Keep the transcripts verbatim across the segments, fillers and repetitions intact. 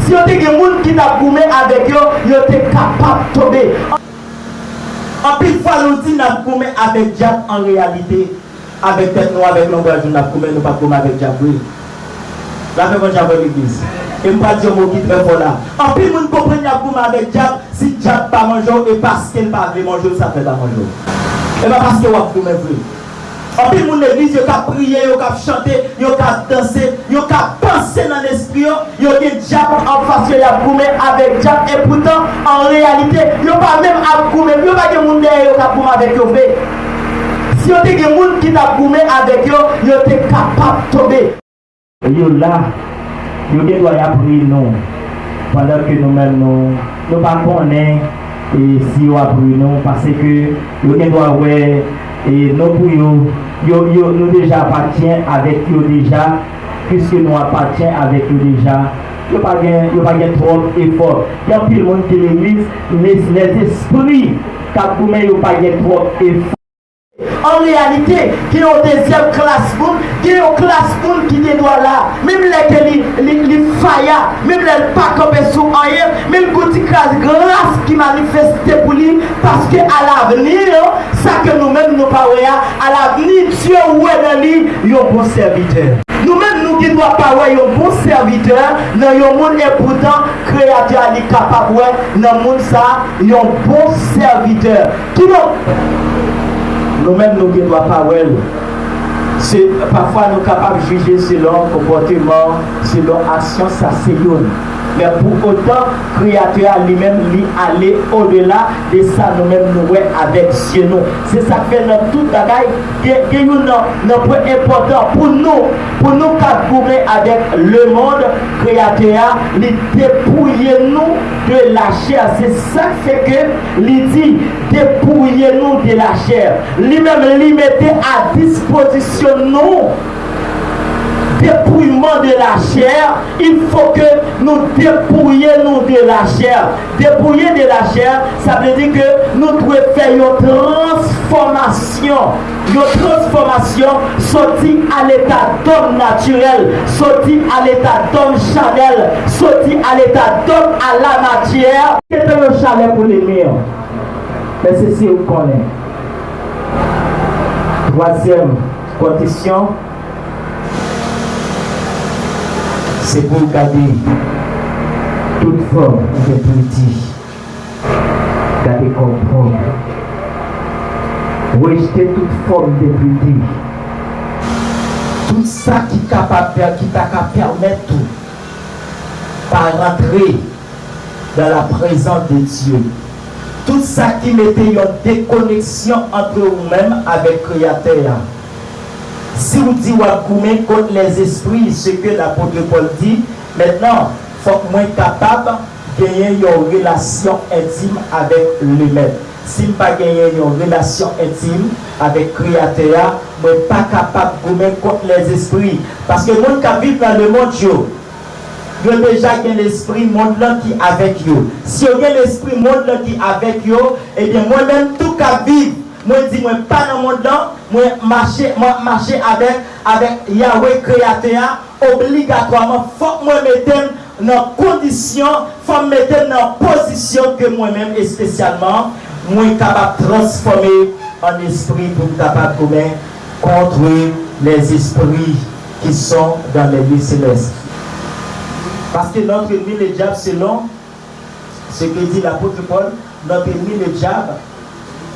Si yo te gen moun ki t ap goumen avèk yo, yo te kapab tonbe. Anpil fwa nou di n ap goumen avèk dyab, an reyalite, avèk tèt nou, avèk langaj nou n ap goumen, nou p ap goumen avèk dyab vre. Lapè Bondye avè w legliz. E m pral di yon mo ki trè fò la. Anpil moun konprann y ap goumen avèk dyab, si dyab pa manje w, e paske l pa vle manje w, sa fè l pa manje w. E pa paske w ap goumen vre. Anpil moun legliz, yo ka priye, yo ka chante, yo ka danse, yo ka panse nan lespri yo, yo gen dyab anfas yo, y ap goumen avèk dyab, epoutan, an reyalite, yo pa menm ap goumen, yo pa gen moun dèyè yo k ap goumen avèk yo vre. Si yo te gen moun ki t ap goumen avèk yo, yo te kapab tonbe. Yo la, yo gen dwa y ap ri nou, pandan ke nou menm nou, nou pa konnen, e, si yo ap ri nou, paske yo gen dwa wè, e, nou pou yo, yo, yo, nou deja apatyen avèk yo deja, piske nou apatyen avèk yo deja, yo pa gen, yo pa gen twòp efò. Gen anpil moun ki legliz, lè, lèzespri k ap goumen, yo pa gen twòp efò. An reyalite, gen yon dezyèm klas moun, gen yon klas moun ki gen dwa la, menm lè ke li, li, li faya, menm lè l pa kanpe sou anyen, men l gon ti kras gras ki manifeste pou li, paske alavni, sa ke nou menm nou pa wè a, alavni, Dye wè nan li yon bon sèvitè. Nou menm, nou gen dwa pa wè yon bon sèvitè nan yon moun, epoutan, Kreyatè a, li kapab wè nan moun sa a yon bon sèvitè. Kidonk, nou menm, nou gen dwa pa wè l. Se, pafwa, nou kapab jije selon konpòteman, selon aksyon, sa se youn. Men pou otan, Kreyatè a li menm, li ale odela de sa nou menm nou wè avèk zye nou. Se sa k fè nan tout bagay, gen, gen youn nan, nan pwen enpòtan pou nou, pou nou k ap goumen avèk lemonn, Kreyatè a, li depouye nou de lachè. Se sa k fè ke li di, depouye nou de lachè. Li menm, li mete a dispozisyon nou depouyman de la chair, il faut que nou depouye nou de la chair. Depouye de la chair, sa vle di ke nou dwe fè yon transfòmasyon. Yon transfòmasyon soti a leta dòm natirèl, soti a leta dòm chanèl, soti a leta dòm a la matyè. Kite yon chalè pou lènmi an. Men se si ou konnen. Twazyèm kondisyon, se pou w gade tout fòm de priti. Gade kò w pwòp. Rejte tout fòm de priti. Tout sa ki kapab pè-, ki ta ka pèmèt ou pa rantre dans la présence de Dieu. Tout sa ki mete yon dekoneksyon ant ou menm avèk Kreyatè a. Si w di w ap goumen kont lèzespri, ce que l'apôtre Paul dit, mentnan, fòk mwen kapab genyen yon relasyon entim avèk Lemèt. Si m pa genyen yon relasyon entim avèk Kreyatè a, mwen pa kapab goumen kont lèzespri. Paske moun k ap viv nan lemonn yo, yo deja gen lespri mond lan ki avèk yo. Si yo gen lespri mond lan ki avèk yo, ebyen, mwen menm tou k ap viv, mwen di mwen pa nan mond lan, mwen mache, mwen mache avèk, avèk Yahweh Kreyatè a, obligatwaman, fòk mwen mete m nan kondisyon, fò m mete m nan pozisyon ke mwen menm espesyalman, mwen kapab transfòme an espri pou m kapab goumen contre les esprits qui sont dans les lieux célestes. Parce que notre ennemi, le diable, selon ce que dit l'apôtre Paul, notre ennemi, le diable,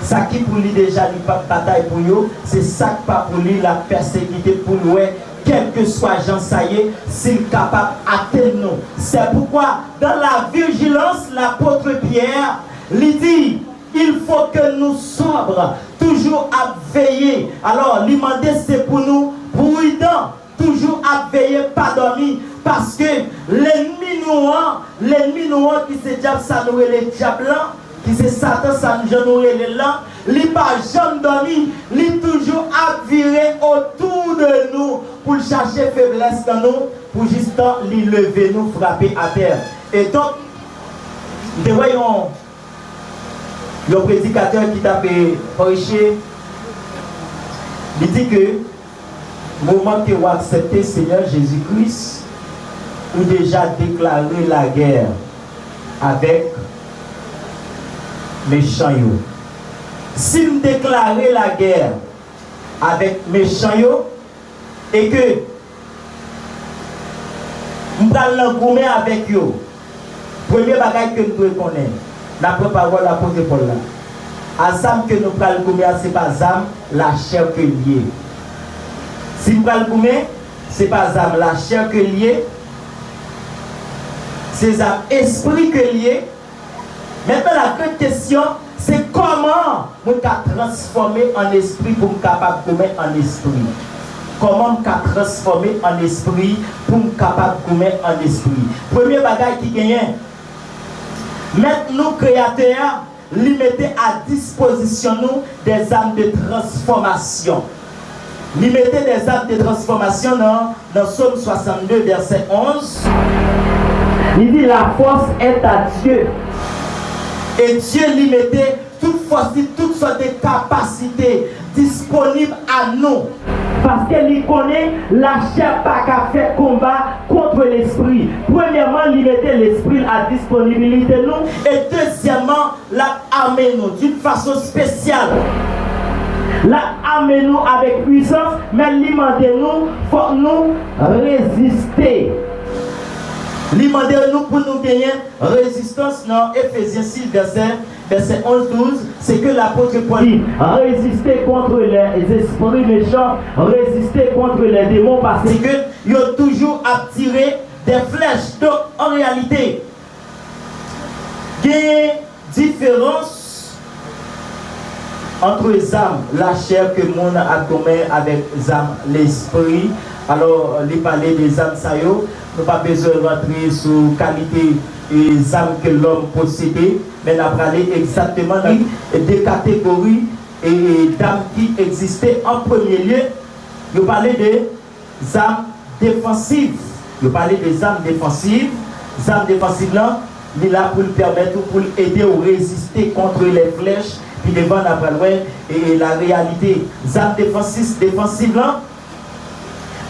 sa ki pou li deja, li p ap batay pou yo, se sa k pa pou li, l ap pèsekite pou l wè, kèlkeswa jan sa ye, si l kapab atenn nou. C'est pourquoi, dans la vigilance, l'apôtre Pierre, li di, il faut que nous sobre, toujou ap veye. Alò, li mande se pou nou pridan, toujou ap veye, pa dòmi, paske lènmi nou an, lènmi nou an ki se dyab sa nou rele dyab lan, ki se Satan sa n jan nou rele l lan, li pa janm dòmi, li toujou ap vire otou de nou pou l chache feblès nan nou, pou jistan li leve nou frape atè. E donk, m te wè yon, yon predikatè ki t ap, e, preche, li di ke moman ke w aksepte Senyè Jezi Kris, Ou deja deklare lagè avèk mechan yo. Si m deklare lagè avèk mechan yo e ke m pral nan goumen avèk yo, premye bagay ke n dwe konnen, n ap pran pawòl apot Pòl la. A zam ke nou pral goumen an, se pa zam lachè ke l ye. Si m pral goumen, se pa zam lachè ke l ye, se zam espri ke l ye. Mentnan, la gran kesyon, se kòman mwen ka transfòme an espri pou m kapab goumen an espri? Kòman m ka transfòme an espri pou m kapab goumen an espri? Premye bagay ki genyen, Mèt nou, Kreyatè a, li mete a dispozisyon nou dèzam de transfòmasyon. Li mete dèzam de transfòmasyon nan, nan Sòm swasannde, vèsè onz. Li di, la force est à Dieu. E Dye, li mete tout fòs li, tout sòt de kapasite disponib a nou. Paske li konnen lachè pa ka fè konba kont lespri. Premyèman, li mete lespri l a disponibilite nou. E dezyèmman, l ap ame nou d'une façon spéciale. L ap ame nou avèk pwisans, men li mande nou, fòk nou reziste. Li mande nou pou nou genyen rezistans nan Efezyen sis, vèsè, vèsè onz, douz, se ke lapot Pòl di, résistez contre les esprits méchants, résistez contre les démons, paske yo toujou ap tire de flèch. Donk, an reyalite, genyen diferans ant zam lachè ke moun ap goumen avèk zam lespri. Alò, li pale de zam sa yo. Nou pa bezwen rantre sou kalite, e, zam ke lòm posede, men n ap prale egzakteman nan de kategori, e, e, dam ki egziste. An premye lye, yo pale de zam defansiv. Yo pale de zam defansiv. Zam defansiv lan, li la pou l pèmèt ou, pou l ede w reziste kont lè flèch. Pi devan, n a pral wè, e, e, la reyalite. Zam defansis, defansiv lan,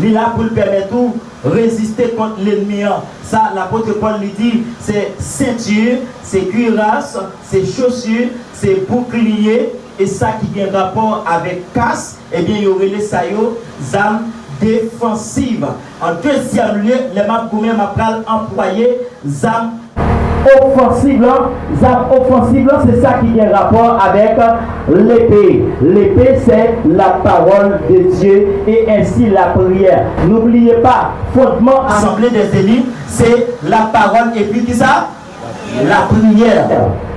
li la pou l pèmèt ou reziste kont lènmi an. Sa, lapot Pòl li di, se senti, se kiras, se chosi, se boukliye, e sa ki gen rapò avèk kas, ebyen, yo rele sa yo zam defansiv. An dezyèm lye, lè m ap goumen, m ap pral anplwaye zam ofansiv lan. Zam ofansiv lan, se sa ki gen rapò avèk lepe. Lepe, se la parole de Dieu et ainsi la prière. N'oubliez pas, fondman Assemblée des élus, se la parole epi ki sa? Lapriyè.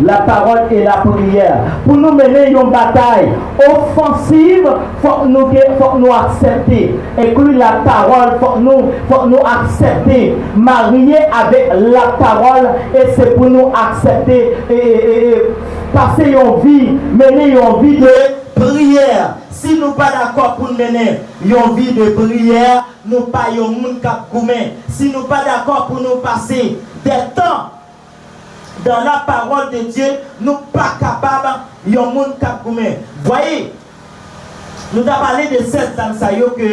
La parole et la prière. Pou nou mennen yon batay ofansiv, fòk nou gen, fòk nou aksepte. Enkli la parole, fòk nou, fòk nou aksepte. Marye avèk la parole, e se pou nou aksepte, e, e, e, e, pase yon vi, mennen yon vi de priyè. Si nou pa dakò pou n mennen yon vi de priyè, nou pa yon moun k ap goumen. Si nou pa dakò pou nou pase de tan dans la parole de Dieu, nou pa kapab yon moun k ap goumen. Vwayé, nou ta pale de sèt zam sa yo ke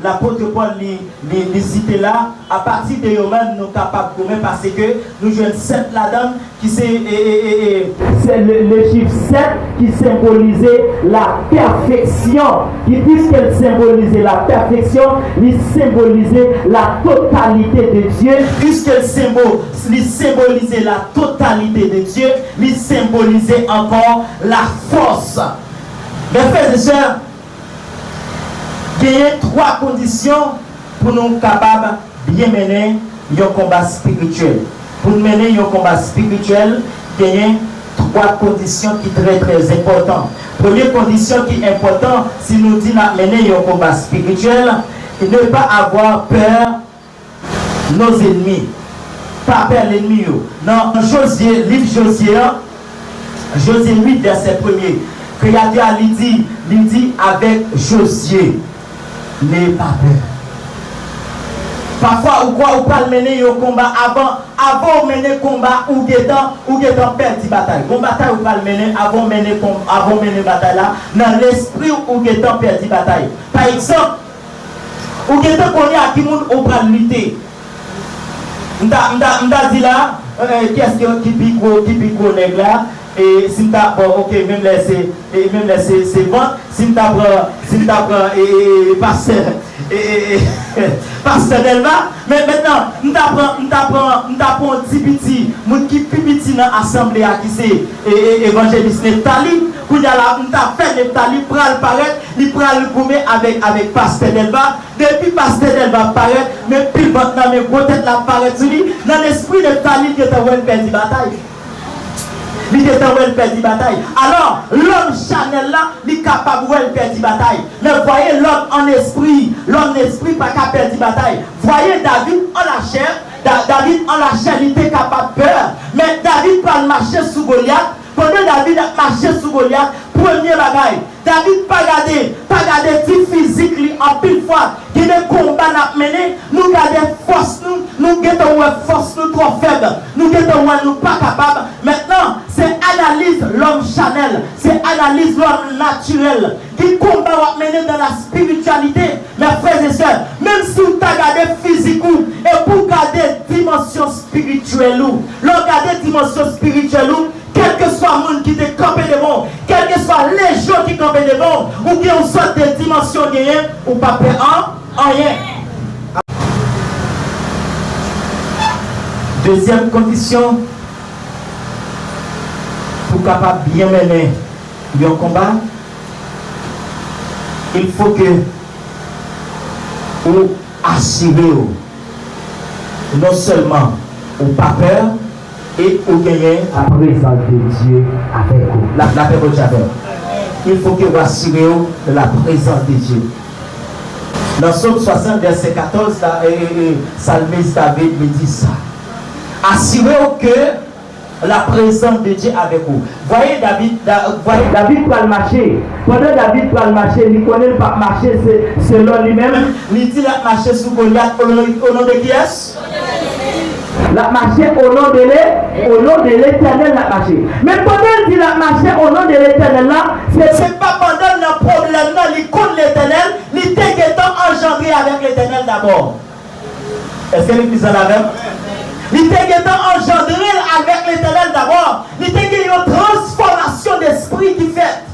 lapot Pòl li, li, li site la. Apati de yo menm, nou kapab goumen, paske nou jwenn sèt ladan l ki se, e, e, e, e, se le, le chif sèt ki senbolize la pèfeksyon. Ki, puisque l senbolize la pèfeksyon, li senbolize la totalité de Dieu. Puisque l senbo-, li senbolize la totalité de Dieu, li senbolize ankò lafòs. Mes frères et sœurs, genyen twa kondisyon pou nou kapab byen mennen yon konba espirityèl. Pou n mennen yon konba espirityèl, genyen twa kondisyon ki trè, trè enpòtan. Premye kondisyon ki enpòtan, si nou di n ap mennen yon konba espirityèl, ne pas avoir peur nos ennemis. Pa pè lènmi yo. Nan Jozye, liv Jozye an, Jozye uit, vèsè premye, Kreyatè a, li di, li di avèk Jozye, n'aie pas peur. Pafwa, ou kwè ou pral mennen yon konba, avan, avan ou mennen konba, ou gentan, ou gentan pèdi batay. Gon batay ou pral mennen, avan ou mennen kon-, avan ou mennen batay la, nan lespri w, ou gentan pèdi batay. Pa egzanp, ou gentan konnen ak ki moun ou pral lite. M ta, m ta, m ta di la, eh, eh, kiyès ki, ki pi gwo, ki pi gwo nèg la? E si m ta, bon, ok, menm lè se, e menm lè se, se vant, si m ta pran, si m ta pran, e, e, e, pastè, e, e, e, pastè Delva, men mentnan, m ta pran, m ta pran, m ta pran yon ti piti, moun ki pi piti nan asanble a ki se, e, e, evanjelis Neftali, kounye a la, m ta fè Neftali pral parèt, li pral goumen avèk, avèk pastè Delva, depi pastè Delva parèt, men pil vant nan men gwo tèt la parèt sou li, nan lespri Neftali, li gentan wè l pèdi batay. Li gentan wè l pèdi batay. Alò, lòm chanèl la, li kapab wè l pèdi batay. Men vwaye lòm an espri, lòm lespri pa ka pèdi batay. Vwaye David an lachè, Da-, David an lachè, li te kapab pè, men David pral mache sou Golyat. Pandan David ap mache sou Golyat, premye bagay, David pa gade, pa gade ti fizik li anpil fwa. Gen de konba n ap mennen, nou gade fòs nou, nou gentan wè fòs nou twò fèb, nou gentan wè nou pa kapab. Mentnan, se analiz lòm chanèl, se analiz lòm natirèl. Ki konba w ap mennen dans la spiritualité, mes frères et sœurs, menm si w ta gade fizik ou, epi w gade dimansyon espirityèl ou, lè w gade dimansyon espirityèl ou, kèlkeswa moun ki te kanpe devan w, kèlkeswa lejyon ki kanpe devan w, ou gen yon sòt de dimansyon w genyen, ou pa pè an, anyen. Dezyèm kondisyon, pou w kapab byen mennen yon konba, il faut que ou asire w non sèlman ou pa pè e ou genyen la présence de Dieu avec ou. La, lapè Bondye avè w. Il faut que ou asire w de la présence de Dieu. Nan Sòm swasant, vèsè katòz la, e, e, e, salmis David li di sa. Asire w ke la présence de Dieu avec ou. Vwaye David, Da-, vwaye David pral mache. Pandan David pral mache, li konnen l p ap mache se, selon li menm. Li di l ap mache sou Golyat o non, o non de kiyès? L ap mache o non de Le-, o non de Letènèl l ap mache. Men pandan l di l ap mache o non de Letènèl la, se, se pa pandan l nan pwoblèm nan li konn Letènèl, li te gentan anjandre avèk Letènèl dabò. Èske legliz la la avè m? Li te gentan anjandre l avèk Letènèl dabò. Li te gen yon transfòmasyon despri ki fèt.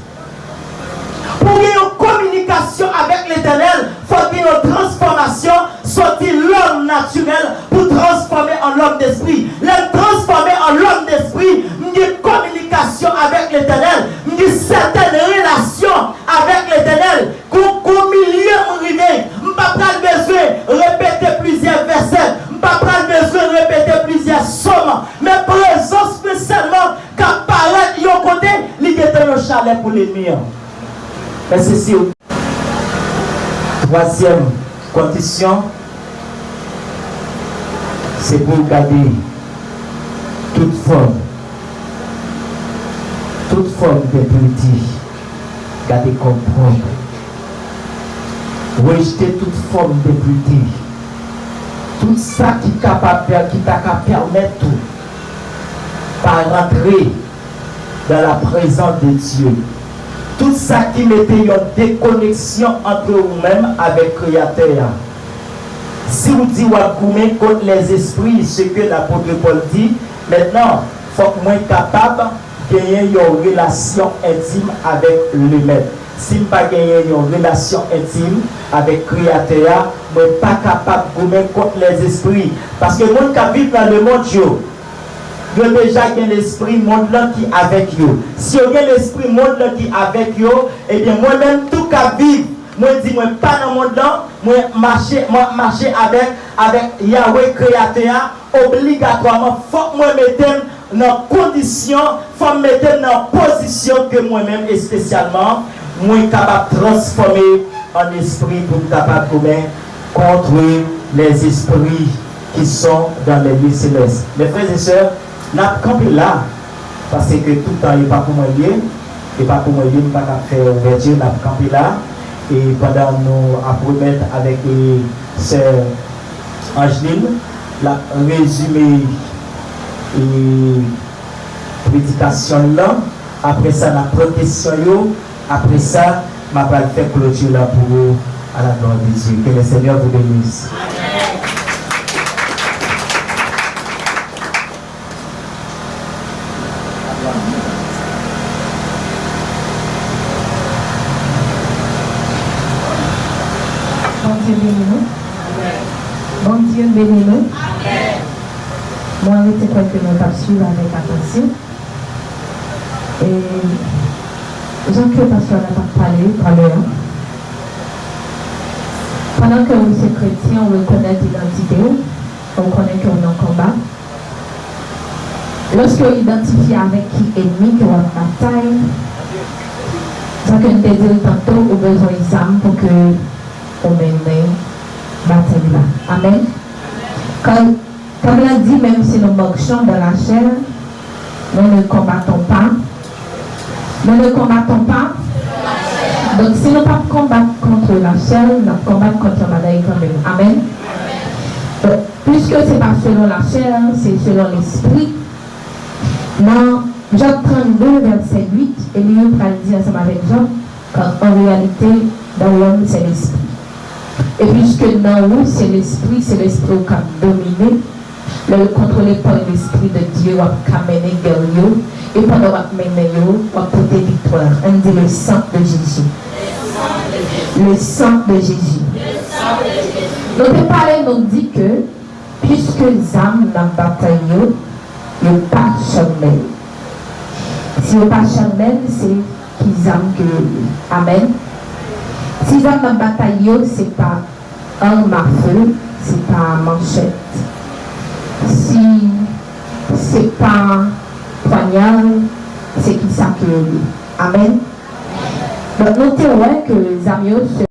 Pou gen yon kominikasyon avèk Letènèl, fòk gen yon transfòmasyon soti lòm natirèl pou transfòme an lòm despri. Lè m transfòme an lòm despri, m gen kominikasyon avèk Letènèl, m gen sètèn relasyon avèk Letènèl. Gon, gon milye m rive, m pa pral bezwen repete plizyè vèsè, m pa pral bezwen repete plizyè sòm, men prezans mwen sèlman k ap parèt yon kote, li gentan yon chalè pou lènmi an. Men se si w. Twazyèm kondisyon, se pou w gade tout fòm, tout fòm de pwidi, gade kòm pwòp. Rejte tout fòm de pwidi. Tout sa ki kapab pè-, ki ta ka pèmèt ou pa rantre dans la présence de Dieu. Tout sa ki mete yon dekoneksyon ant ou menm avèk Kreyatè a. Si w di w ap goumen kont lèzespri, ce que l'apôtre Paul dit, mentnan, fòk mwen kapab genyen yon relasyon entim avèk Lemèt. Si m pa genyen yon relasyon entim avèk Kreyatè a, mwen pa kapab goumen kont lèzespri. Paske moun k ap viv nan lemonn yo, yo deja gen lespri mond lan ki avèk yo. Si yo gen lespri mond lan ki avèk yo, ebyen, mwen menm tou k ap viv, mwen di mwen pa nan mond lan, mwen mache, mwen ap mache avèk, avèk Yahweh Kreyatè a, obligatwaman, fòk mwen mete m nan kondisyon, fò m mete m nan pozisyon ke mwen menm espesyalman, mwen kapab transfòme an espri pou m kapab goumen contre les esprits qui sont dans les lieux célestes. Mes frères et sœurs, n ap kanpe la, paske tout tan e pa pou mwen l ye, e pa pou mwen l ye, m pa ka fè ouvèti, n ap kanpe la, e pandan nou ap remèt avèk, e, sè Angeline, l ap rezime, e, predikasyon l lan, apre sa n ap pran kesyon yo, apre sa, m ap al fè kloti la pou ou, à la gloire de Dieu. Que le Seigneur vous bénisse. Bondye beni nou. Bondye beni nou. Mwen rete kwè ke nou t ap swiv avèk atansyon. E jan ke pastè la t ap pale talè a, pandan ke ou se kretyen, ou rekonèt idantite w, ou konnen ke ou nan konba. Lòske w idantifye avèk ki ènmi ke w ap batay, sa ke n te di l tanto, ou bezwen zam pou ke ou mennen batay la. Amèn. Kan, kan Bib la di, même si nous marchons dans la chair, nous ne combattons pas. Nous ne combattons pas. Donk, si nou p ap konbat kont lachè, n ap konbat kont yon bagay kanmenm. Amèn. Donk, piske se pa selon lachè, se selon lespri. Nan Jòb trannde, vèsè uit, Elihu pral di ansanm avèk Jòb, car en réalité, dans l'homme, c'est l'esprit. E piske nan ou, se lespri, se lespri ou k ap domine, lè l kontwole pa lespri de Dye, w ap ka mennen gè yo, e pandan w ap mennen yo, w ap pote viktwa. Ann di, le sang de Jésus. Le sang de Jésus. Nou te pale, nou di ke piske zam n ap batay yo, yo pa chanèl. Si yo pa chanèl, se ki zam ke yo ye. Amèn. Si zam n ap batay yo, se pa arm à feu, se pa manchèt. Si se pa pwanyal, se ki sa ke yo ye. Amèn. Donk, nou te wè ke zam yo se